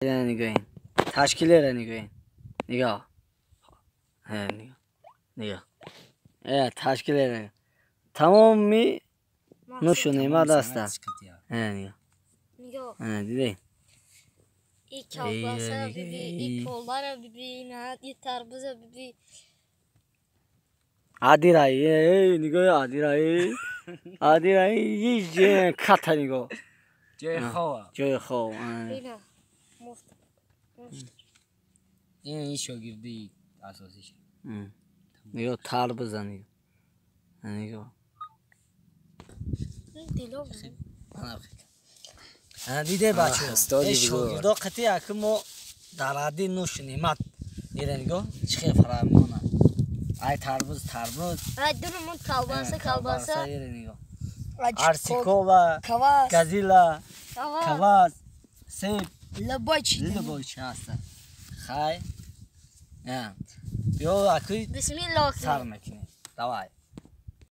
Нигоҳин, ташкилера нигоҳин, нигоҳ, нигоҳ, нигоҳ, ташкилера тамоми нушу неъмат аста. Нигоҳ, дидед? И колбаса биби, и колара биби, и тарбуза биби. Адирай, нигоҳ, адирай, адирай, ката нигоҳ. Ҷои хоб. Ҷои хоб. Ин шогирди асосиш. Нигоҳ, тарбуза нигоҳ, нигоҳ. Диде, бачаҳо, шогирдо қати аки мо дар ҳадди нушу неъмат. Ира нигоҳ, чӣ хел фарамона. Ай тарбуз, тарбуз. Ай дунумун колбаса, колбаса. Ира нигоҳ, арсикова, газила, каваз, себ. Любой чи. Любой чи ҳаста. Хай, биё, аки. Бисмиллоҳ. Сар мекунем, давай.